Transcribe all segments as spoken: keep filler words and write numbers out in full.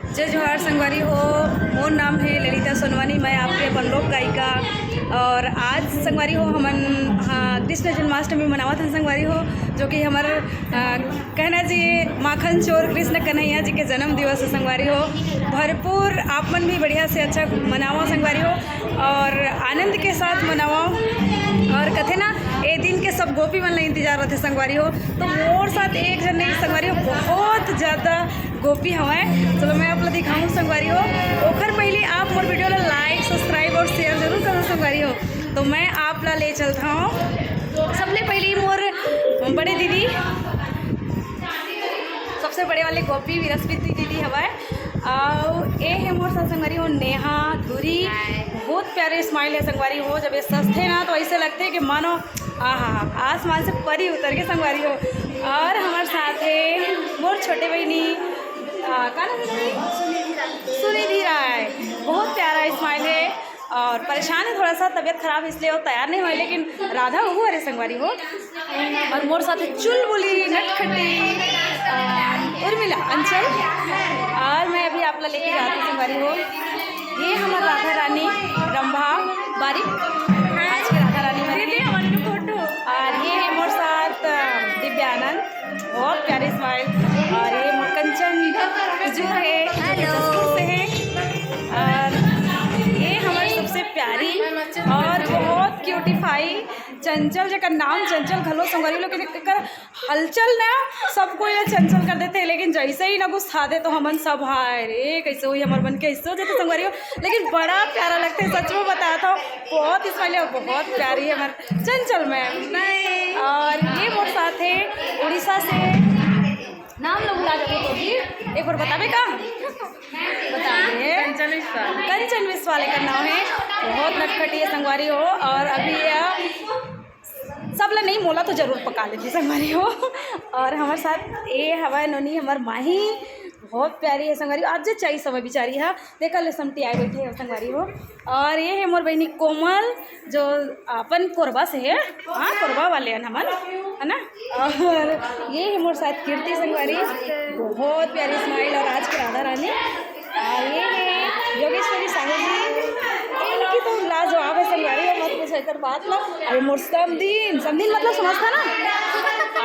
जय जोहार संगवारी हो, मोर नाम है ललिता सोनवानी, मैं आपके अपन लोक गायिका। और आज संगवारी हो हमन, हाँ, कृष्ण जन्माष्टमी मनावत हन संगवारी हो, जो कि हमर, अ, कहना जी माखन चोर कृष्ण कन्हैया जी के जन्म दिवस है संगवारी हो। भरपूर आप मन भी बढ़िया से अच्छा मनावा संगवारी हो और आनंद के साथ मनावा। और कथे ना, ए दिन के सब गोपी मन ला इंतजार रहते संगवारी हो, तो मोर साथ एक जन नहीं संगवारी हो, बहुत ज़्यादा गोपी हवय। चलो मैं आप ला दिखाऊं संगवारी हो, ओखर पहले आप मोर video ला like, subscribe और share जरूर करो संगवारी हो। तो मैं आप ला ले चलता हूँ सबले पहले मोर बड़े दीदी, सबसे बड़े वाले गोपी विरस्मित दीदी हवय। अउ ए हे मोर साथ संगवारी हो नेहा धुरी, बहुत प्यारे smile है संगवारी हो। जब ये सजथे ना तो ऐसे लगथे कि मानो आहा, आसमान से परी उतर के संगवारी हो। और हमर साथ है मोर छोटे बहिनी, आ, का नाम है बहिनी? सुनिधि राय। बहुत प्यारा smile है और परेशान है थोड़ा सा, तबीयत खराब है इसलिए वो तैयार नहीं हुआ, लेकिन राधा वो हरे संगवारी हो। और मोर साथ है चुलबुली नटखटी, आ, उर्मिला अंचल। और मैं अभी आप ला लेके जाती हूँ संगवारी हो। ये हमर राधा रानी रंभा बारी, आज के राधा रानी बनी है। और ये है मोर साथ, अ, दिव्यानंद, बहुत प्यारी smile। और ये मोर कंचन जो है, जशपुर से है। और ये हमर सबसे प्यारी और बहुत cutify चंचल, जेकर नाम चंचल घलो संगवारी हो, लेकिन एकर हलचल ना सब कोई ला चंचल कर देथे, लेकिन जैसे ही ना गुस्सा दे तो हमन सब, हाय रे, कैसे होही हमर मन के, ऐसे हो जाथे संगवारी हो। लेकिन बड़ा प्यारा लगथे, सच में बतावत हूँ, बहुत smile और बहुत प्यारी है हमर चंचल मैम। और ये मोर साथ है उड़ीसा से, नाम ला भुला जाबो तो भी एक बार बताबे का? बता दे। कंचन विश्वाल। कंचन विश्वाल एकर नाम है। बहुत नटखटी है संगवारी हो। और अभी ये सब ला नहीं, मोला तो जरूर पका लेती संगवारी हो। और हमर साथ ए हवय नोनी, हमर माही, बहुत प्यारी है संगवारी हो। आज जे चाई समय बिचारी है, देखा ले समटी आए बैठे हो संगवारी हो। और ये है मोर बहिनी कोमल, जो अपन कोरबा से है, हाँ, कोरबा वाले हैं हमन, है ना। और ये है मोर साथ कीर्ति संगवारी, बहुत प्यारी smile और आज की राधा रानी। और ये है योगेश्वरी साहू जी, इनकी तो लाजवाब है संगवारी, और मत पूछो एकर बात ला। अरे मोर समधिन, समधिन मतलब समझता ना?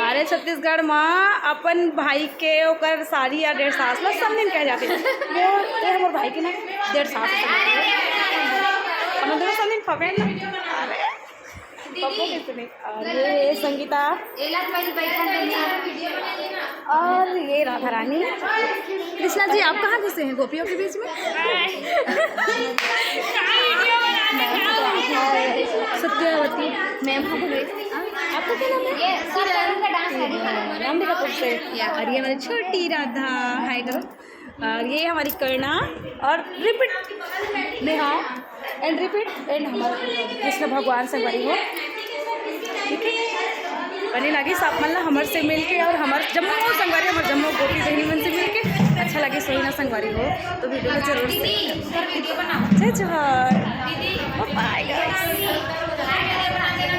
अरे छत्तीसगढ़ में अपन भाई के ओकर सारी या डेढ़ सास ला समधिन कहे जाथे। मोर, ये हमर भाई के ना डेढ़ सास है संगवारी। अपन दोनों समधिन फबे ना। अरे, पप्पू किसने? और ये संगीता। एला तुम्हारी बैठा देनी। और ये राधा रानी। कृष्णा जी, आप कहाँ घुसे हैं गोपियों के बीच में? सत्यवती मैम, हाँ, बोलो। आपको क्या नाम है? ये सब का डांस है। राम भी कपूर से। और ये हमारी छोटी राधा, हाय करो। और ये हमारी करना और repeat Neha and repeat and हमारे कृष्ण भगवान संगवारी हो। ठीक है, बने लागिस आप मन ला हमर से मिलके और हमर जम्मो संगवारी, हमर जम्मो गोपी बहिनी मन से मिलके अच्छा लागिस होही ना संगवारी हो। तो video को जरूर share करो। जय जोहार, bye bye guys।